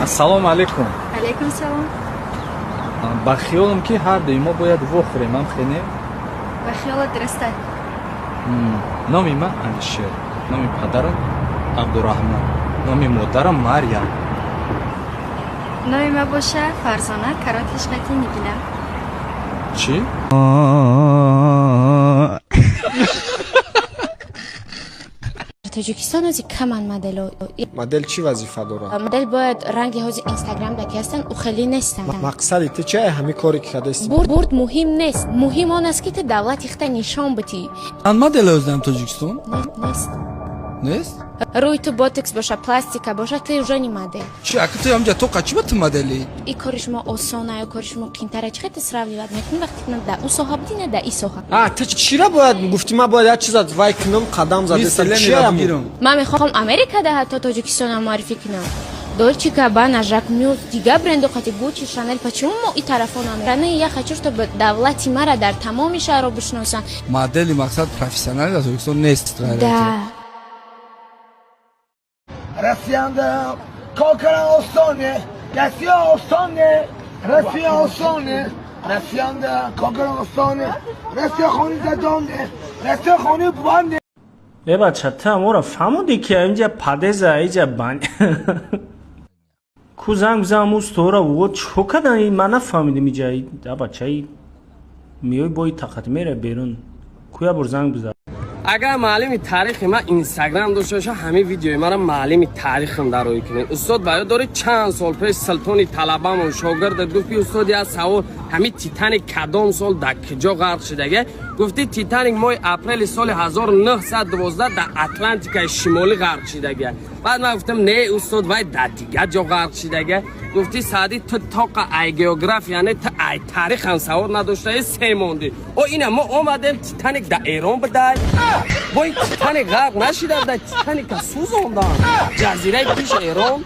Ассалому алайкум. Алайкум салом. Ба хиёлам, ки ҳар дуи мо бояд вохӯрем, ам хене? Ба хиёлат дуруста. Номи ман Алишер, номи падарам Абдураҳмон, номи модарам Марьям. Номи ма боша Фарзона, каротиш қати Нигина. Чӣ? Тоҷикистон ҳози каман модело. Модел чӣ вазифа дорад? Модел бояд ранги ҳози Инстаграм даки ҳастанд, ӯ хеле нестанд. Мақсади ту чи? Ҳамин коре ки кардасти? Бурд муҳим нест, муҳим он аст, ки ту давлати худта нишон бидӣ. Чанд модел ҳоздам Тоҷикистон? Нест. Нест. Рӯи ту ботокс боша, пластика боша, ты уже не модель. Чи, ака, ту ҳамҷа тоқа чӣ ба ту модели? И кори шумо осона ё кори шумо қиинтара, чӣ хел ту сравнивать мекунӣ, вақте ки на дар ӯ соҳа будӣ, на дар и соҳа? А ту чира бояд гуфтӣ, ман бояд як чиза вай кунам, қадам задеста чи? Бигирам. Ман мехоҳам Америкада, ҳатто Тоҷикистонам муаррифӣ кунам. Дольче Габбана, Жакмюс, дигар брендо қати, Гуччи, Шанел. Почему мо и тарафо намеране? Я хочу, чтобы давлати мара дар тамоми шаҳрҳо бишносанд. Модели мақсад профессионали дар Тоҷикистон нест. Да. Россиянда кор кардан осоне, Россия осоне, Россия осоне, Россиянда кор кардан осоне, Россия хони задоне, Россия хони буванде. Э, бача, ту аморо фаҳмудӣ, ки инҷа падеза, иҷа бан ку, занг бизан устора, во чо кадан, ман нафаҳмидим. Иҷа, а бачаи, меои бои тақат мера берун ку, я бор занг бизан. Агар муаллими таърихи ман Инстаграм дошта боша, ҳамин видеои мара муаллими таърихам дароӣ кунед. Устод, ба ёд доред, чанд сол пеш султони талабамон шогирдат гуфт, ки устод, як савол: ҳамин Титаник кадом сол дар куҷо ғарқ шудага? Гуфти, Титаник моҳи апрели соли 1912 дар Атлантикаи Шимолӣ ғарқ шудага. Баъд ман гуфтам: «Не, устод, вай дар дигар ҷо ғарқ шудага». Гуфти: «Саъдӣ, ту тоқа ай география не, ту ай таърихам савод надоштаи, се мондӣ». О, ина мо омадем, Титаник дар Эрон будай. Бо ин Титаник ғарқ нашида буда, Титаника сӯзондан, ҷазираи пиши Эрон.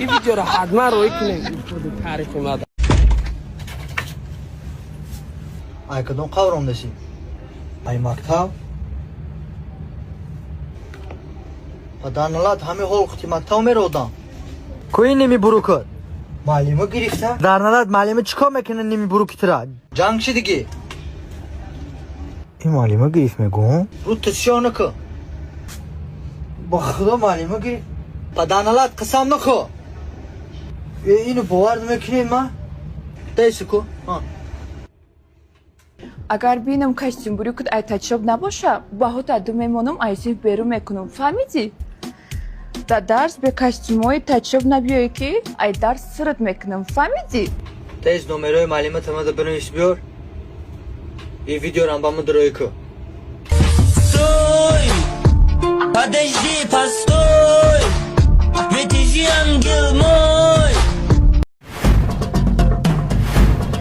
Ин видеоро ҳатман роӣ кунем, устоди таърихи мада. Ай кадом қавром десӣ? Ай мактаб? Ба дар налат ҳами ҳол қити мактаб меродам. Кӯи ними бурукат? Муаллима гирифта? Дар налат муаллима чӣ кор мекунад ними бурукитра? Ҷанг шидигӣ? Ин муаллима гирифт, мегӯм? Рӯ тисё накӯ. Ба худо, муаллима гирифт. Ба дар налат қасам нахӯ. Э, ину бовар намекунед ма? Дайси ку? Агар бинам, костюм брюкат ай тачоб набоша, баҳота ду мемонам, ай синф берун мекунам, фаҳмидӣ? Дар дарс бе костюмҳои тачоб набиёӣ, ки ай дарс сират мекунам, фаҳмидӣ? Тез номерои муаллима тамада бинавис, биёр. И видеорам ба ма дарои ку. Стой! Подожди, постой!